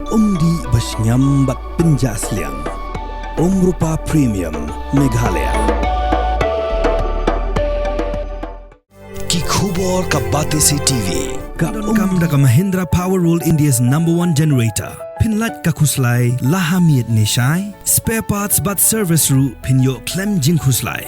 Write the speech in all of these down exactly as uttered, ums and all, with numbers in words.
Umdih ba shngiam bad pynjah sliang. Umrupa Premium Meghalaya. Ki khubor ka Batesi T V. Ka donkam da ka Mahindra Power World, India's number one generator. Phin lait ka khuslai la ha miet ne shai. Spare parts bad service ruh phin ïoh khlem jingkhuslai.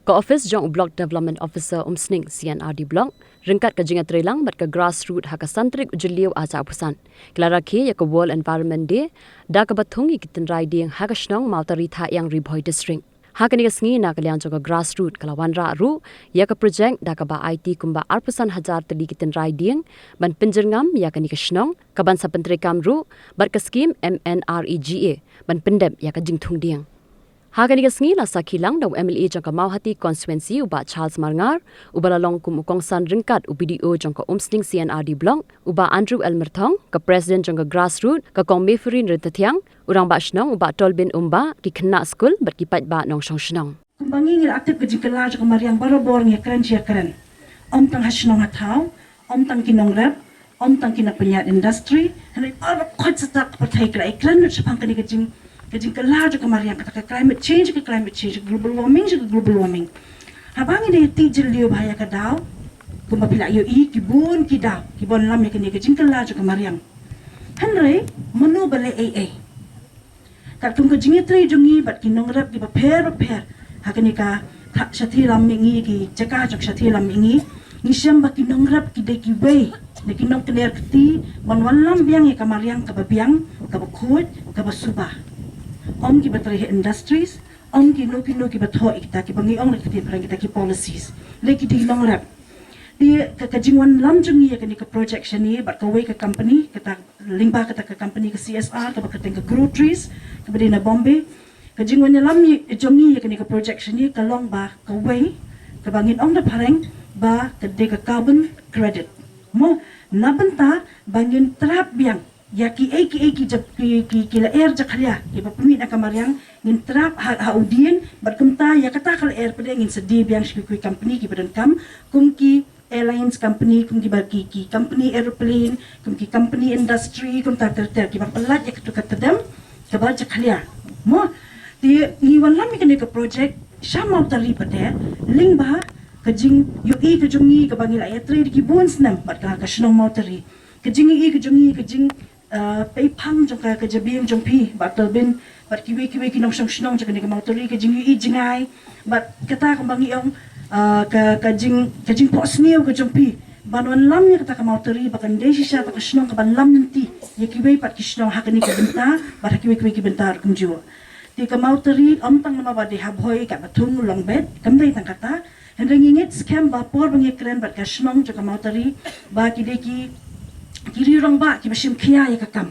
Ka office jong u Block Development Officer Umsning C and R D Block ryngkat ka jingïatreilang bad ka Grassroot ha ka san tarik u Jylliew arhajar arphew san ki la rakhe ïa ka World Environment Day da kaba thung ïa ki tynrai dieng ha ka shnong Mawtari Thahiang, Ri Bhoi District. Ha kane ka sngi na ka liang jong ka Grassroot ka la wanrah ruh ïa ka project da kaba aiti kumba arphew san hajar tylli ki tynrai dieng ban pynjyrngam ïa kane ka shnong kaban sa pyntreikam ruh bad ka skhim M N R E G A ban pyndep ïa ka jingthung dieng. Ha kane ka sngi la sakhi lang da u M L A jong ka Mawhati Constituency u Bah Charles Marngar, uba la long kum u kongsan ryngkat u B D O jong ka Umsning C and R D Block, u Bah Andrew L Myrthong, ka President jong ka Grassroot, ka Kong Mephirin Ryntathiang, u Rangbah Shnong u Bah Tolbin Umbah, ki khynnah skul bad ki paidbah nongshong shnong. Kumba ngi ngi la tip ka jingkylla jong ka mariang barabor ngi kren shi kren. Ym tang ha shnong ha thaw, ym tang ki nongrep, ym tang ki nongpynïaid industry, hynrei baroh khoit sha ka pyrthei ka la ïakren lut shaphang kane ka jing, ka jingkylla jong ka mariang, kata ka climate change, ka climate change, ka global warming, ka global warming. Haba ngi dei tih jylliew bha ïa ka daw, kumba phi la ïohi ki bun ki daw kiban lam ïa kane ka jingkylla jong ka mariang. Hynrei mano ba leh ei ei? Katkum ka jingïatrei jong ngi bad ki nongrep kiba pher bapher ha kane ka, ka shathie lam mihngi, ki jaka jong shathie lam mihngi, ngi shem ba ki nongrep ki dei kiwei na ki nongkner kti ban wallam biang ïa ka mariang kaba biang, kaba khuid, kaba suba. Ym kiba trei ha industries, ym kino kino kiba thoh ïa kita kiba ngi ong na ka ktien phareng kita ki policies. Lei ki dei nongrep. Te ka, ka jingwanlam jong ngi ïa kane ka project shane bad kawei ka company, kata lyngba kata ka company ka C S R kaba kyrteng ka Grow Trees kaba dei na Bombay. Ka jingwanlam jong ngi ïa kane ka project shane ka long ba kawei kaba ngin ong da phareng ba ka dei ka carbon credit. Mo, na bynta ba ngin trap biang ïa kiei kiei ki jap, ki, ki, ki lyer jakhlia kiba pynmih na ka mariang, ngin trap ha, ha u dien, bad kumta ïa kata ka lyer pat de ngin sa die biang sha kiwei kiwei company kiba donkam, kum ki airlines company, kum kiba ki, ki company aeroplane, kum ki company industry, kumta ter ter kiba pynlait ïa katu ka tdem kaba jakhlia. Mo, te ngi wanlam ïa kane ka project sha Mawtari pat de lyngba ka jingïohi ka jong ngi kaba ngi la ïatrei da ki bun snem bad ka, ka shnong Mawtari. Ka jingïohi ka jong ngi, ka jing, ah, pei phang jong ka, ka jabieng jong phi Bah Tolbin bad kiwei kiwei ki nongshong shnong jong kane ka Mawtari, ka jingïohi jngai bad kata kumba ngi ong, ah, ka, ka jing, ka jingphohsniew ka jong phi ban wanlam ïa kata ka Mawtari ba kan dei shisha kata ka shnong kaban lam lynti ïa kiwei pat ki shnong ha kane ka bynta bad ha kiwei kiwei ki bynta ruh kumjuh. Te ka Mawtari ym tang namar ba dei ha Bhoi kaba thung long beit, kam dei tang kata. Hynrei ngi ngeit skhem ba por ba ngi kren bad ka shnong jong ka Mawtari ba ki dei ki, ki riew rangbah kiba shim khia ïa ka kam.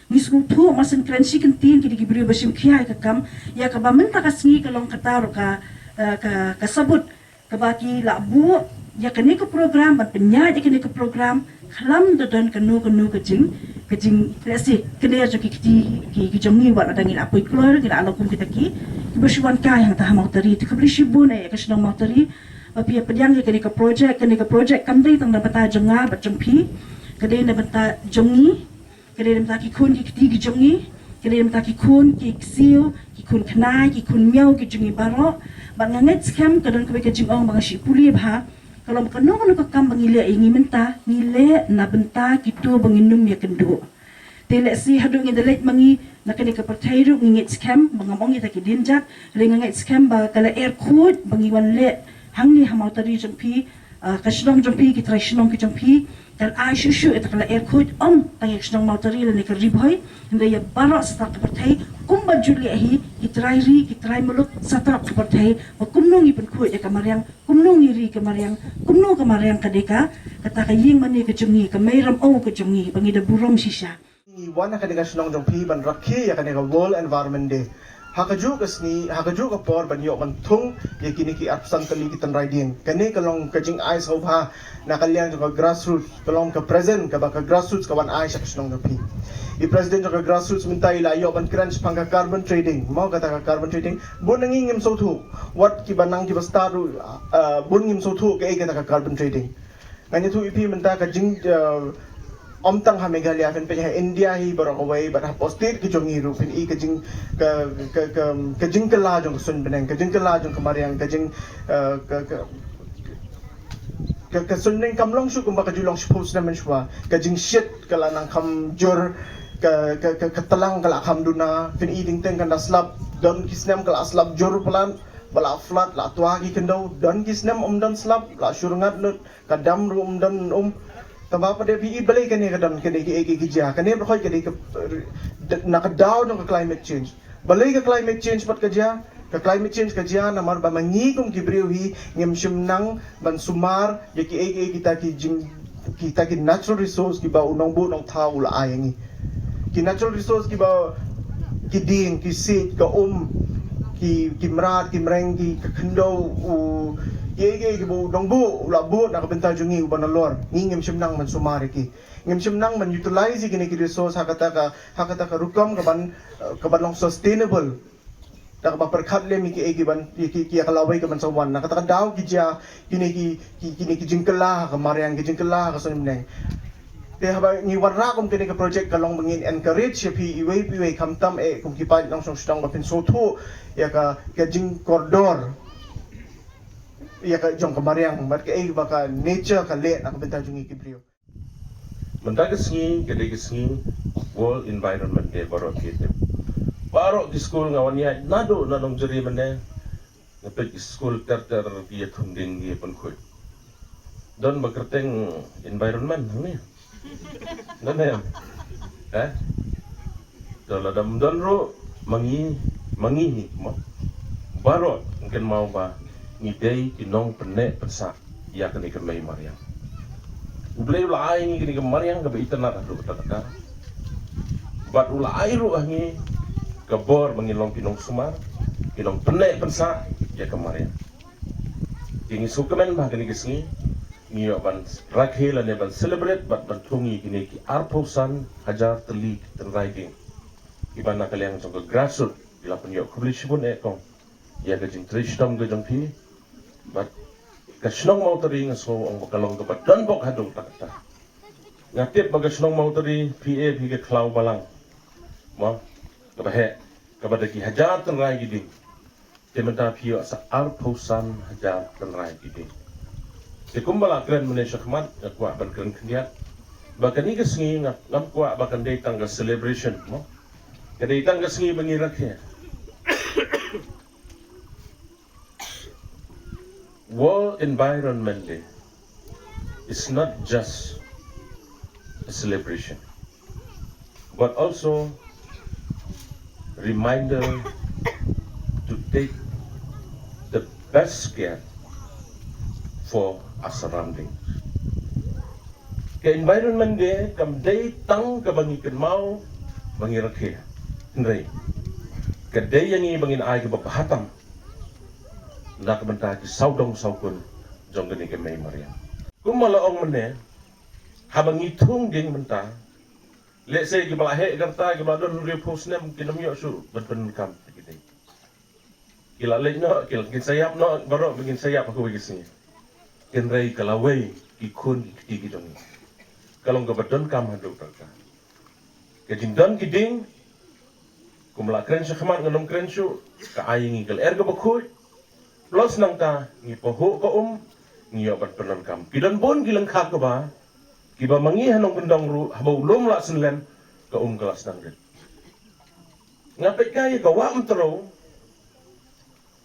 Ngi sngewthuh, mar shen kren shi kyntien, ki dei ki briew ba shim khia ïa ka kam. Ïa kaba mynta ka sngi ka long kata ruh ka, eh, ka, ka sabut kaba ki la buh ïa kane ka program, ban pynïaid ïa kane ka program khlem da don kano kano ka jing, ka jing, let's say, kane jong ki kti ki, ki jong ngi, wat lada ngi la poi kloi, ngi la long kum kita ki, kiba shu wan kai hangta ha Mawtari. Te khublei shibun ïa ka shnong Mawtari ba phi ïa pdiang ïa kane ka project. Kane ka project kam dei tang na bynta jong nga bad jong phi, ka dei na bynta jong ngi, ka dei na bynta ki khun ki kti ki jong ngi, ka dei na bynta ki khun ki ksiew, ki khun khnai, ki khun miaw ki jong ngi baroh. Bad nga ngeit skhem ka don kawei ka jingong ba nga shu pule bha, ka long ba kano kano ka kam ba ngi leh ïa ngi mynta, ngi leh na bynta kito ba ngin ym ïakynduh. Te lehse haduh ngin da leit ma ngi na kane ka pyrthei ruh, ngi ngeit skhem ba, ngam ong ïa kita ki dienjat, hynrei nga ngeit skhem ba ka lyer khuid ba ngi wan leh hangne ha Mawtari jong phi, ah, ka shnong jong phi, ki trai shnong ki jong phi, kan ai shuh shuh ïa kata ka lyer khuid, ym tang ïa ka shnong Mawtari lane ka Ri Bhoi, hynrei ïa baroh satlak ka pyrthei, kumba ju leh hi ki trai ri, ki trai muluk satlak ka pyrthei, ba kumno ngi pynkhuid ïa ka mariang, kumno ngi ri ka mariang, kumno ka mariang ka dei ka, kata ka ïing mane ka jong ngi, ka mei rymaw ka jong ngi ba ngi da burom shisha. Ngi wan ha kane ka shnong jong phi ban rakhe ïa kane ka World Environment Day. Ha kajuh ka sngi, ha kajuh ka por ban ïoh ban thung ïa kine ki arphew san tylli ki tynrai dieng. Kane ka long ka jingai sngewbha na ka liang jong ka Grassroots, ka long ka present kaba ka Grassroots ka wan ai sha ka shnong jong phi. I president jong ka Grassroots mynta i la ïoh ban kren shaphang ka carbon trading. Mo, kata ka carbon trading, bun na ngi ngim sngewthuh. Wat kiba nang kiba stad ruh, ah, bun ngim sngewthuh kaei kata ka carbon trading. Ngan ïathuh ïa phi mynta ka jing, eh, Ym tang ha Meghalaya, phin peit ha India hi baroh kawei, bad hapoh state ki jong ngi ruh phin i ka jing, ka, ka, ka, ka jingkylla jong ka suiñ bneng, ka jingkylla jong ka mariang, ka jing, eh, ka, ka, ka, ka suiñ bneng kam long shuh kumba ka ju long shiphew snem mynshuwa. Ka jingshit ka la nang kham jur, ka, ka, ka, ka tlang ka la kham duna, phin i ding teng kan da slap, don ki snem ka la slap jur palat, ba la flood, la twa ki khyndew, don ki snem ym don slap, la shur ngat lut, ka dam ruh ym don um. Tangba pat de phi i balei kane ka don, kane ki, ki, ki jia. Kane ba khoi kane ka, na ka daw jong ka climate change. Balei ka climate change pat ka jia? Ka climate change ka jia namar ba ma ngi kum ki briew hi ngim shym nang ban sumar ïa ki, ki, kita ki jing, kita ki natural resource kiba u nongbuh nongthaw u la ai ïa ngi. Ki natural resource kiba, ki dieng, ki siej, ka um, ki, ki mrad, ki mreng, ki, ka khyndew, u, ki, ki, kiba u nongbuh u la buh na ka bynta jong ngi uba nalor. Ngi ngim shym nang ban sumar ïa ki. Ngim shym nang ban utilize ïa kine ki resource ha kata ka, ha kata ka rukom kaban, eh, kaban long sustainable. Da kaba pyrkhat lem ïa ki, eh, kiban, ïa ki, ki, ïa ka lawei kaban sa wan. Na kata ka daw ki jia kine ki, ki, kine ki jingkylla ha ka mariang, ki jingkylla ha ka suiñ bneng. Te haba ngi wanrah kum kane ka project ka long ba ngin encourage ïa phi iwei pa iwei, khamtam eh kum ki paid nongshong shnong ba phin sngewthuh ïa ka, ka jingkordor ïa ka jong ka mariang bad kaei ba ka nature ka leh na ka bynta jong ngi ki briew. Mynta ka sngi ka dei ka sngi World Environment Day, baroh ki tip. Baroh ki skul nga wan ïaid naduh na Nongjri mynne, nga peit ki skul ter ter ki ïathung dieng ki pynkhuid. Don ba kyrteng environment hangne? Don em? Eh? To lada ym don ruh, ma ngi, ma ngi hi mo, baroh ngi kynmaw ba ngi dei ki nongpynneh pynsah ïa kane ka mei mariang. U Blei u la ai ngi kane ka mariang kaba itynnad haduh katta katta. Bad u la ai ruh ha ngi ka bor ba ngin long ki nongsumar, ki nongpynneh pynsah ïa ka mariang. Te ngi sngewkmen ba ha kane ka sngi ngi ïoh ban rakhe lane ban celebrate bad ban thung ïa kine ki arphew san hajar tylli ki tynrai dieng kiba na ka liang jong ka grassroots ki la pynïoh khublei shibun eh kong ïa ka jingtrei shitom ka jong phi. Bad ka shnong Mawtari nga sngew ong ba ka long kaba donbok haduh katta katta. Nga tip ba ka shnong Mawtari phi eh phi ka khlaw balang, mo, kaba heh, kaba da ki hajar tynrai ki dieng. Te mynta phi ïoh sa arphew san hajar tynrai ki dieng. Te kumba la kren mynne shakhmat, nga kwah ban kren khyndiat ba kane ka sngi nga, ngam kwah ba kan dei tang ka celebration, mo. Ka dei tang ka sngi ba ngi rakhe. World Environment Day is not just a celebration, but also reminder to take the best care for our surroundings. Ka Environment Day kam dei tang kaba ngi kynmaw ba ngi rakhe, hynrei ka dei ïa ngi ba ngin ai kaba bha tam na ka bynta ki sawdong sawkun jong kane ka mei mariang. Kumba la ong mynne, haba ngi thung dieng mynta, lehse kiba la heh ka rta, kiba la don hynriewphew snem kin ym ïoh shuh ban pyndonkam ïa ki dieng. Ki la leit noh, ki la, kin sa ïap noh baroh ba kin sa ïap ha kawei ka sngi. Hynrei ka lawei, ki khun ki kti ki jong ngi, ka long kaba donkam haduh katta katta. Ka jingdon ki dieng, kum la kren shakhmat, ngan ym kren shuh, ka ai ngi ka lyer kaba khuid. Plus nangta ngi pahuh ka um, ngi ïoh ban pyndonkam. Ki don bun ki lyngkha kba kiba ma ngi ha nongkyndong ruh, haba u lum la synlen, ka um ka la sdang rit. Nga peit ka ïa ka wah Mtrew,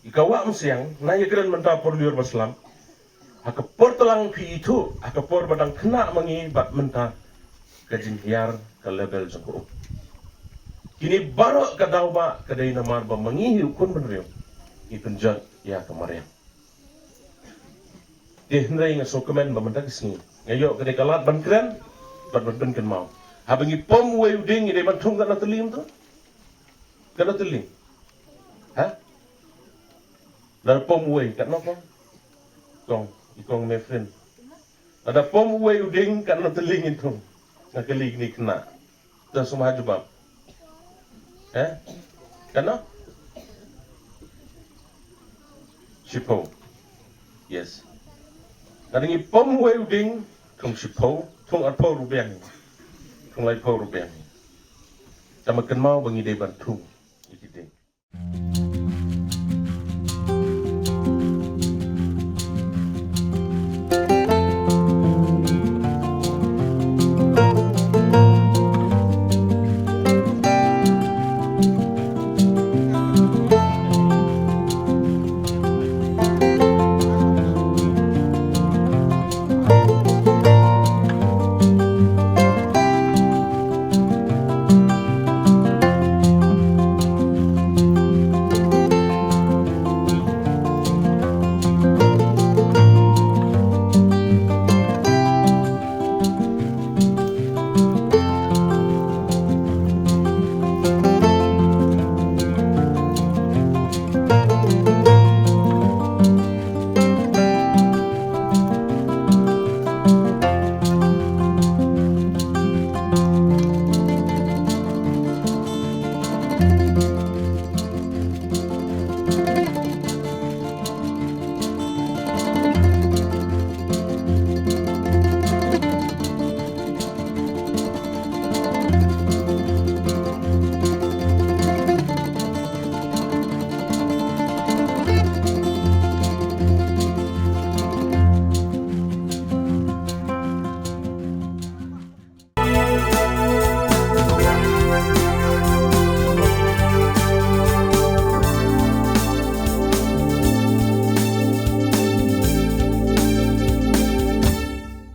ïa ka wah Msiang, nga ïa kren mynta por lyiur ba slap. Ha ka por tlang phi ithuh, ha ka por ba dang khynnah ma ngi bad mynta, ka jinghiar ka level jong ka um. Kine baroh ka daw ba ka dei namar ba ma ngi hi u khun bynriew ngi pynjot ïa ka mariang. Te hynrei nga sngewkmen ba mynta ka sngi nga ïoh kane ka lad ban kren bad ban pynkynmaw. Haba ngi pom uwei u dieng ngi dei ban thung katno tylli mynta? Katno tylli? Ha? Lada pom uwei katno kong? Kong, i kong Mefrin. Lada pom uwei u dieng katno tylli ngin thung? Nga kylli kine khynnah. To sngewbha jubab. Eh? Katno? Shiphew. Yes. Lada ngi pom uwei u dieng, thung shiphew, thung arphew ruh biang. Lai phew rupiah. Tang ba kynmaw ba ngi dei ban thung ïa ki ding.